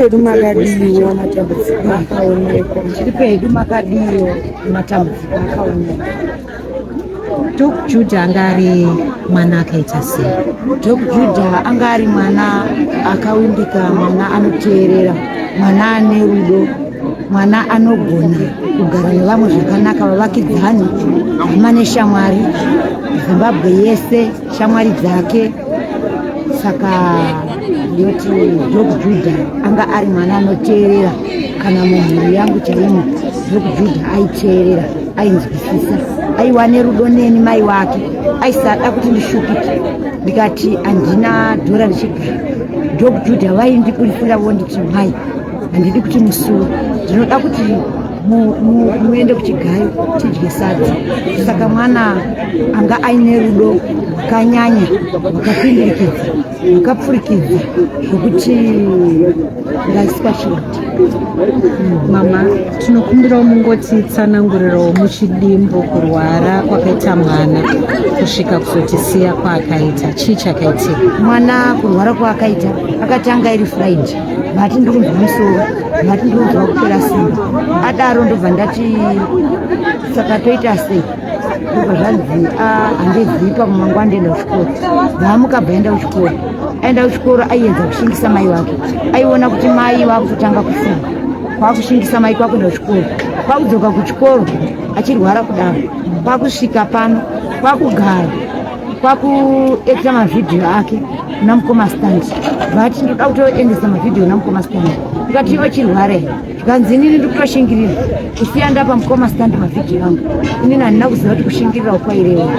Pedu makadiwa matambudziko akaonekwa. Tiri pedu makadiwa matambudziko akaonekwa. Doc Judah anga ari mwana akaita sei? Doc Judah anga ari mwana akawimbika, mwana anoteerera, mwana ane rudo, mwana anogona kugara nevamwe zvakanaka, vavakidzani, hama neshamwari, Zimbabwe yese, shamwari dzake. Saka ndinoti Doc Judah anga ari mwana anoteerera, kana mumhuri yangu chaimo Doc Judah aiteerera, ainzwisisa, aiwa nerudo neni mai wake, aisada kuti ndishupike. Ndikati handina dhora richigara, Doc Judah vaindiburitsira vonditi mai, handidi kuti musuwe, ndinoda kuti muende kuchigayo tidye sadza. Saka mwana anga aine rudo rwakanyanya, rwakapindirikidza, rwakapfurikidza zvokuti ndaiswa chironda. Mama, tinokumbirawo mungotitsanangurirawo muchidimbu kurwara kwakaita mwana kusvika kuzotisiya kwaakaita. Chii chakaitika? Mwana kurwara kwaakaita akatanga iri Friday, vati ndikunzwa musoro, vati ndikunzwa kupera simba. Adaro ndobva ndati saka toita sei? Ndobva zvanzi handizivi, pamwe mangwana ndienda kuchikoro. Ndaamuka bva aenda kuchikoro. Aenda kuchikoro aiedza kushingisa mai wake, aiona kuti mai vakutotanga kufunga, kwakushingisa mai kwakuenda kuchikoro, kwakudzoka kuchikoro achirwara kudaro, kwakusvika pano kwakugara kwakuekita mavhidhiyo ake kuna mukoma stand. Vati ndoda kutoendesa mavhidhiyo kuna mukoma stand. Ndikati iwe chirwara here? Zvikanzi inini ndikutoshingirira kusiya ndapa mukoma stand mavhidhiyo angu. Inini handina kuziva kuti kushingirira kwairewa.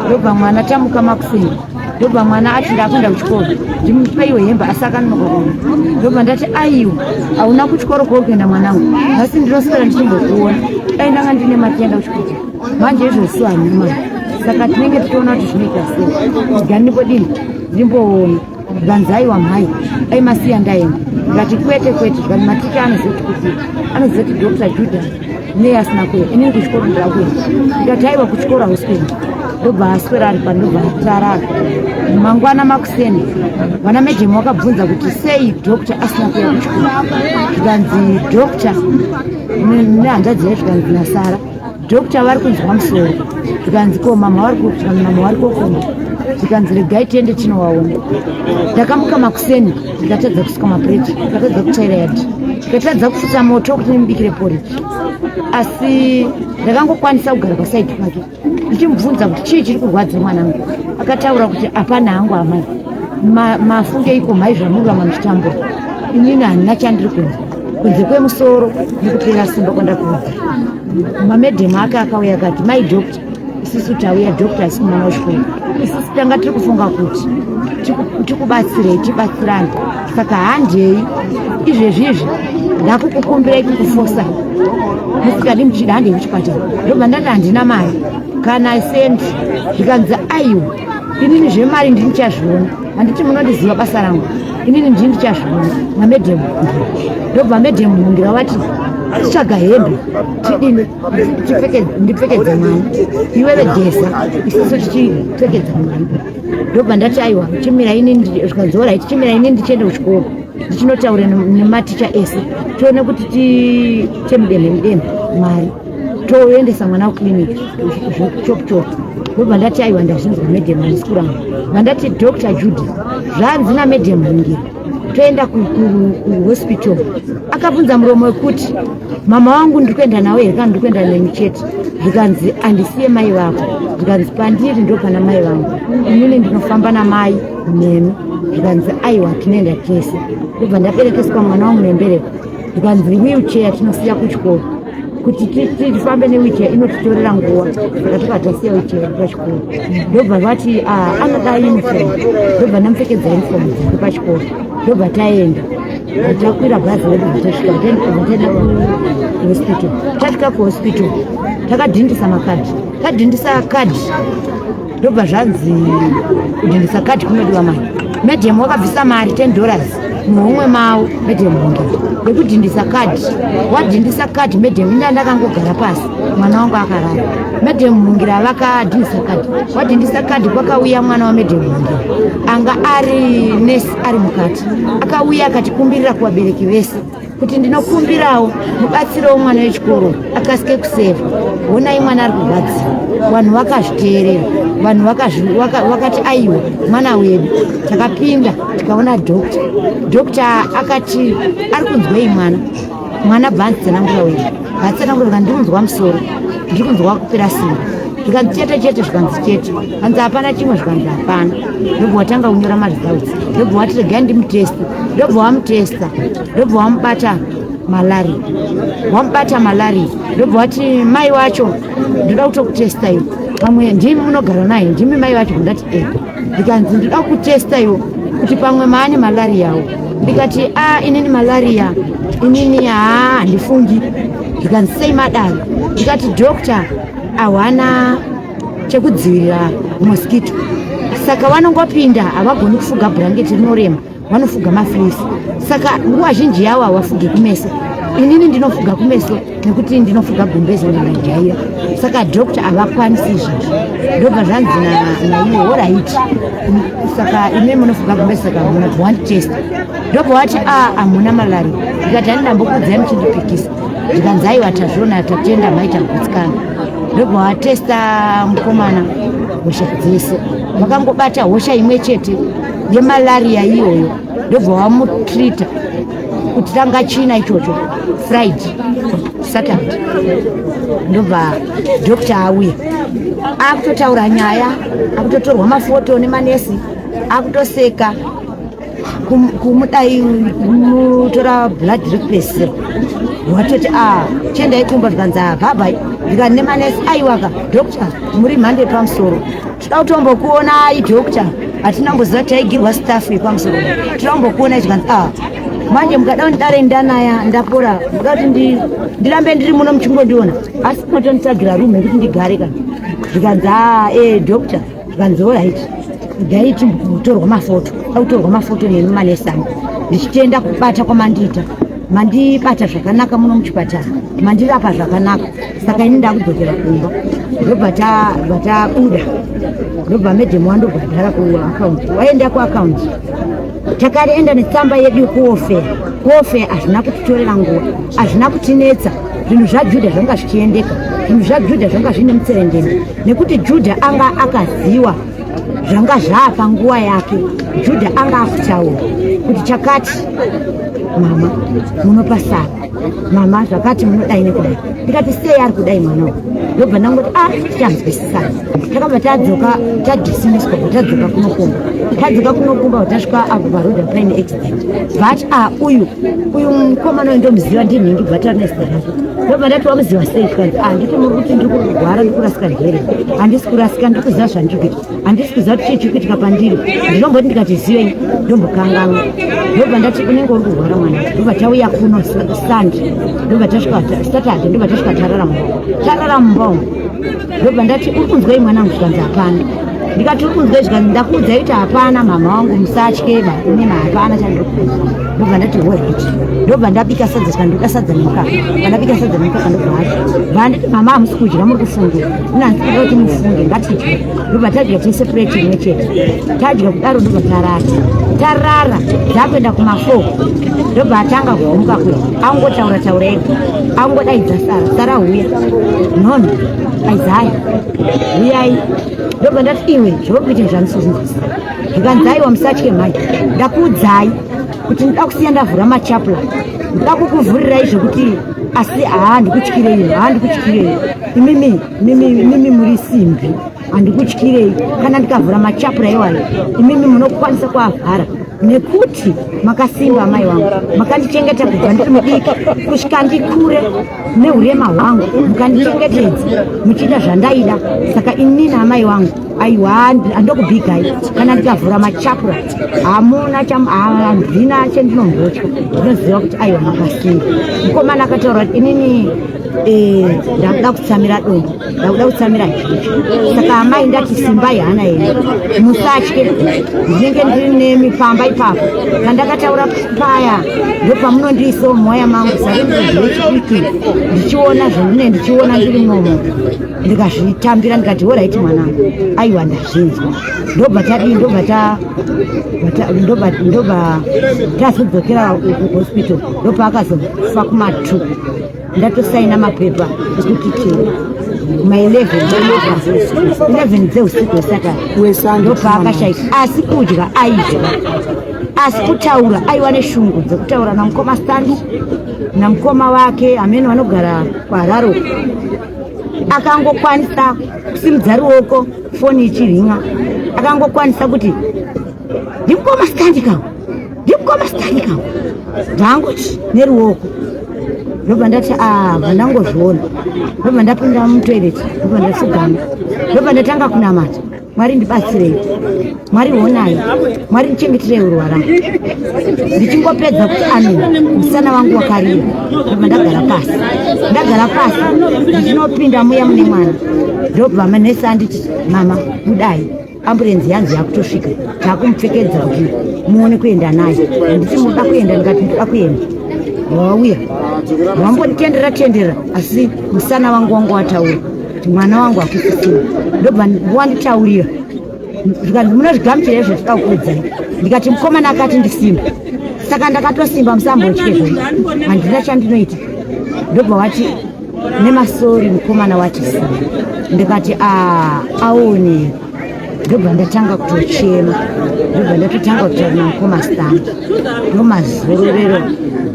Ndobva mwana tamuka makuseni, ndobva mwana ati ndakuenda kuchikoro, ndimupeiwe hembe, asi akanonoka kuuya. Ndobva ndati aiwa, hauna kuchikoro kwauri kuenda mwanangu, nhasi ndinoswera ndichimbokuona, dai ndanga ndine mati kuchikoro manje izvozvo handina mari, saka tinenge tichiona kuti zvinoita sei, ndiga ndimbodini, ndimboona. Zvikanzi aiwa mhai, ai masiya ndaenda. Ndikati kwete kwete. Zvikanzi maticha anozoti kuti anozoti Dr. Judah nei asina kuenda, inini kuchikoro ndira kuenda. Ndikati aiwa, kuchikoro hausi kuenda. Ndobva aswera ari pano, ndobva atarara. Mangwana makuseni vana medhemu vakabvunza kuti sei doctor asina kuya kuchikoro. Zvikanzi doctor nehanzvadzi yayo, zvikanzi nasara doctor vari kunzwa musoro. Zvikanzi ko mama vari kupi? Zvikanzi mama vari kokuma. Zvikanzi regai tiende tinovaona. Ndakamuka makuseni, ndikatadza kusuka mapureti, ndikatadza kutsvaira yadhi, ndikatadza kufuta moto kuti ndimubikire poriji, asi ndakangokwanisa kugara pasaidi pake ndichimubvunza kuti chii chiri kurwadza mwanangu. Akataura kuti hapana hangu amai, mafungeiko mhai zvamururama muchitambura, inini handina chandiri kunzwa kunze kwemusoro nekupera simba kwandakuudza. Mamedhemu ake akauya akati mai doctor, isusu tauya doctor asi mwana wechikoro, isusu tanga tiri kufunga kuti tikubatsirei, tibatsirane, saka handei izvezvi izvi ndakukukumbirai kukufosa, musikadi muchida handei kuchipatara. Ndobva ndati handina mari kana sendi. Zvikanzi aiwa, inini zvemari ndini ndichazviona, handiti munondiziva basa rangu, inini ndini ndichazviona namedhemu. Ndobva medhemu Nhungira vati titsvaga hembe tidini, ndipfekedze mwana, iwewe geza, isusu tichipfekedza mwana. Ndobva ndati aiwa, chimira ini. Zvikanzi alright, chimira ini ndichiende kuchikoro ndichinotaura nematicha ese, tione kuti tiite mudenhe mudenhe mari toendesa mwana kuclinic chop chop. Ndobva ndati aiwa, ndazvinzwa madam, handisi kuramba. Vandati Dr Judy, zvanzi namadam Nhungira toenda kuhospital. Akabvunza muromo wekuti mama wangu ndiri kuenda nawo here kana ndiri kuenda nemi chete? Zvikanzi handisiye mai vako. Zvikanzi pandiri ndo pana mai vangu, inini ndinofamba namai nemi. Zvikanzi aiwa, tinoenda tese. Ndobva ndaberekeswa mwana wangu nembereko. Zvikanzi wheelchair tinosiya kuchikoro, kuti tifambe newheelchair inotitorera nguva, saka tobva tasiya wheelchair pachikoro. Ndobva vati anoda uniform, ndobva ndamupfekedza uniform dzake pachikoro. Ndobva taenda, takwira bhazi redu, tasvika, taenda kuhospital. Tasvika kuhospital takadhindisa makadhi, tadhindisa kadhi, ndobva zvanzi kudhindisa kadhi kunodiwa mari. Madam wakabvisa mari $10. Muhomwe mavo madam Hungira yekudhindisa kadhi, wadhindisa kadhi madam, ina ndakangogara pasi, mwana wangu akarara. Madam Hungira vakadhindisa kadhi, wadhindisa kadhi, kwakauya mwana wamadam Hungira anga ari nesi ari mukati, akauya akatikumbirira kuvabereki vese kuti ndinokumbirawo mubatsirewo mwana wechikoro akasike kuseva, honai mwana ari kurwadziwa. Vanhu vakazviteerera, vanhu vakati aiwa, mwana wedu. Takapinda tikaona doctor. Doctor akati ari kunzwei mwana? Mwana bva anditsanangura wedu, vatsanangura zvikanzi ndikunzwa musoro, ndiri kunzwa kupera simba. Zvikanzi chete chete, zvikanzi chete, hanzi hapana chimwe, zvikanzi hapana. Ndobva watanga kunyora maresults, ndobva wati regai ndimuteste, ndobva wamutesta, ndobva wamubata malaria, wamubata malaria. Ndobva wati mai wacho, ndoda kutokutesta iwo, pamwe ndimi munogara naye, ndimi mai vacho? Ndati e. Ndikanzi ndoda kutesta iwo kuti pamwe maane malariawo. Ndikati a, inini malaria inini haa handifungi. Zvikanzi sei madaro? Ndikati doctor hawana chekudzivirira mosquito, saka vanongopinda, havagoni kufuga bhurangeti rinorema, vanofuga mafleece, saka nguva zhinji yavo havafuge kumeso. Inini ndinofuga kumeso nekuti ndinofuga gumbeze, ndingajaira, saka doctor havakwanisi izvozvo. Ndobva zvanzi naiwo alright, saka imi munofuga gumbeze, saka munobva wanditesta. Ndobva wati a, hamuna malaria. Ndikati handinambokudzai muchindipikisa. Ndikanzi aiwa, tazviona, tatenda, maita kugutsikana. Ndobva watesta mukomana hosha dzese, vakangobata hosha imwe chete yemalaria iyoyo, ndobva wamutrita kuti tanga china ichocho Friday, Saturday ndobva doctor auya akutotaura nyaya, akutotorwa mafoto nemanesi, akutoseka, kumudai kumutora blood request. Watoti a, chiendai kumba. Zvikanzi a, bye bye. Ndikati nemanesi, aiwaka doctor, muri mhando yepamusoro, toda kutombokuonai doctor, hatinamboziva taigirwa staff yepamusoro, toda kumbokuonai. Zvikanzi a, manje mukada kundidare ndanaya ndapora, muda kuti ndirambe ndiri muno muchingondiona, asi munotonditsvagira room yekuti ndigare kana. Zvikanzi a, e doctor. Zvikanzi alright, gai timbotorwa mafoto, akutorwa mafoto neni manesi angu, ndichitenda kubata kwamandiita, mandibata zvakanaka muno muchipatara, mandirapa zvakanaka, saka ini ndakudzokera kumba. Ndobva tabuda, ndobva madam wandobhadhara kuakaunti, waenda kuakaunti. Takaenda netsamba yedu kuwelfare. Kuwelfare hazvina kutitorera nguva, hazvina kutinetsa. Zvinhu zvaJudha zvanga zvichiendeka, zvinhu zvaJudha zvanga zviine mutserendende, nekuti Judha anga akaziwa zvanga zvaapa nguva yake. Judha anga akutaura kuti chakati mama munopa saka, mama zvakati munodai nekudai. Ndikati sei ari kudai mwana uyu? Ndobva ndangoti a, tichanzwisisana. Takabva tadzoka, tadhisimiswa, bva tadzoka kunokumba, tadzoka kunokumba, tasvika apo paroad paine accident, but a, uyu uyu mukomana uyu ndomuziva, ndinhingi. Bva tarinezita rake. Ndobva ndati wamuziva sei? Zvikanzi a, nditi muri kuti ndiri kurwara, ndiri kurasika njere. Handisi kurasika, ndiri kuziva zvandiri kuita. Handisi kuziva kuti chii chiri kuitika pandiri, ndinomboti ndikati zivei ndombokanganwa. Ndobva ndati unenge uri kurwara mwana. Ndobva tauya kuno Sunday, ndobva tasvika Saturday, ndobva tasvika tarara mumba, tarara mumba umu. Ndobva ndati uri kunzwei mwanangu? Zvikanzi hapana. Ndikati uri kunzwei? Zvikanzi ndakuudzai kuti hapana, mama wangu, musatyeba, inini hapana chandiri kunzwa. Ndobva ndati alright, ndobva ndabika sadza, zvikanzi ndoda sadza nemukaka. Pandabika sadza nemukaka, ndobva adya. Bva nditi mama, hamusi kudya, muri kufungira. Ina handisi kuda kuti mufunge, ngatidye. Ndobva tadya tese plate imwe chete. Tadya kudaro, ndobva tarara, tarara dzakuenda kuma4, ndobva atanga kuhumuka kuya, angotaura taura ega, angodaidza Sara, Sara huya, nono Isaya huyai. Ndobva ndati iwe, zviri kuita zvandisizvinzwisisa. Zvikanzi aiwa, musatye mhai, ndakuudzai kuti ndoda kusiya ndavhura machapla, ndoda kukuvhurirai zvekuti, asi haa, ndikutyirei, haa, ndikutyirei imimi, imimi, imimi muri simbi, handikutyirei. Kana ndikavhura machapura iwayo, imimi munokwanisa kuavhara nekuti makasimba. Amai vangu, makandichengeta kubva ndiri mudiki kusvika ndikure neurema hwangu, mukandichengetedza muchiita zvandaida, saka inini amai vangu, aiwa, handokubhigai. Kana ndikavhura machapura, hamuna, handina chendinombotya, ndinoziva kuti aiwa, makasimba. Mukomana akataura kuti inini Eh, ndakuda kutsamira dombo, ndakuda kutsamira juju. Saka amai ndati simbai hana yenyu, musatye, ndinenge ndiri nemi pamba ipapo. Pandakataura paya ndopamunondiisawo mwoya mangu sarendewechidiki ndichiona zvandine ndichiona ndiri momo, ndikazvitambira ndikati horaiti mwanangu, aiwa ndazvinzwa. Ndobva tadii, ndobva ta ndobva ndobva tazodzokera kuhospital, ndopaakazofa kuma2 ndatosaina mapepa ekuti chero ma 11 11 dzeusiku wesaka ndopaakashaika. Asi kudya aidya, asi kutaura aiwa neshungu dzekutaura namukoma Stanley namukoma wake amene vanogara kuHarare. Akangokwanisa kusimudza ruoko, foni ichiringa, akangokwanisa kuti ndimukoma Stanley kawo, ndimukoma Stanley kawo, ndangoti neruoko. Ndobva ndati a bva ndangozviona, ndobva ndapinda mutoilet, ndobva ndapfugama, ndobva ndatanga kunamata: Mwari ndibatsirei, Mwari honai, Mwari ndichengeterei uruwa rangu. Ndichingopedza kuti amen, musana wangu wakarira, ndobva ndagara pasi. Ndagara pasi, ndichinopinda muya mune mwana, ndobva manesi anditi, mama budai, amburenzi yanzi yakutosvika, takumupfekedza kuti muone kuenda naye. Handiti muda kuenda? Ndikati ndoda kuenda. Wauya wambonditendera tendera, asi musana wangu wanga wataura kuti mwana wangu akusisina. Ndobva wanditaurira, zvikanzi munozvigamuchira izvo tida kukuudzai. Ndikati mukomana akati ndisimba, saka ndakatosimba, musambotye zvenyu, handina chandinoita. Ndobva wati nemasori mukomana wati simba. Ndikati a aone. Ndobva ndatanga kutochema, ndobva ndatotanga kutaura namukoma Stanley. Ndomazororero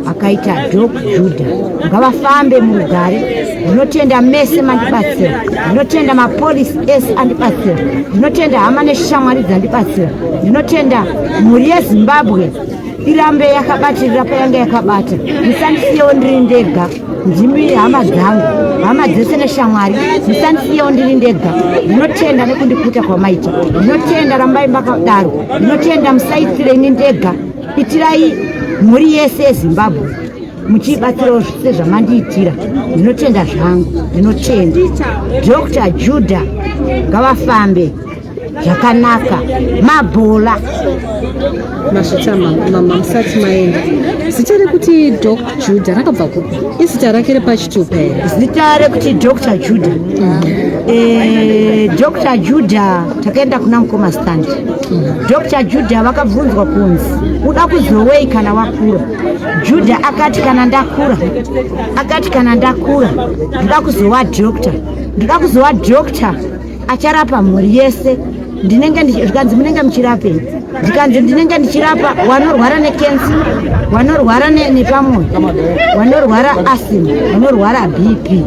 akaita Doc Judah. Ngavafambe murugare. Ndinotenda mese mandibatsira, ndinotenda mapolisi ese andibatsira, ndinotenda hama neshamwari dzandibatsira, ndinotenda mhuri yeZimbabwe irambe yakabatirira payanga yakabata. Musandisiyewo ndiri ndega, ndimi hama dzangu, hama dzese neshamwari, musandisiyewo ndiri ndega. Ndinotenda nekundikuta kwamaita, ndinotenda, rambai makadaro. Ndinotenda, musaitire ini ndega, itirai mhuri yese yeZimbabwe muchibatsirawo sezvamandiitira. Ndinotenda zvangu, ndinotenda. Dr Judah ngavafambe zvakanaka, mabhola. Masvitsa mama. Musati maenda, zita rekuti Doc Judah rakabva kupi? Izita rake repachitupa here? Zita rekuti Dr Judah, Dr Judah, takaenda kuna mukoma Stanley. Dr Judah vakabvunzwa kunzi uda kuzowei kana wakura? Judah akati kana ndakura, akati kana ndakura ndoda kuzova doctor, ndoda kuzova doctor acharapa mhuri yese. Ndinenge zvikanzi munenge muchirapei? Ndikanzi ndinenge ndichirapa wanorwara nekensa, wanorwara nepamwoyo, wanorwara asthma, wanorwara BP,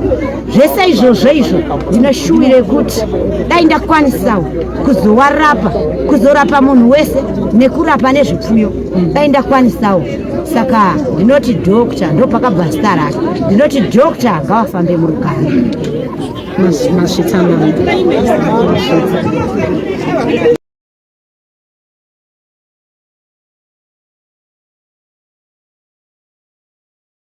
zvese izvozvo. Izvo ndinoshuwire kuti dai ndakwanisawo kuzowarapa, kuzorapa munhu wese nekurapa nezvipfuyo, dai ndakwanisawo. Saka ndinoti doctor, ndopakabva zita rake, ndinoti doctor ngavafambe murugare. Masvitsa mama, masvitsa.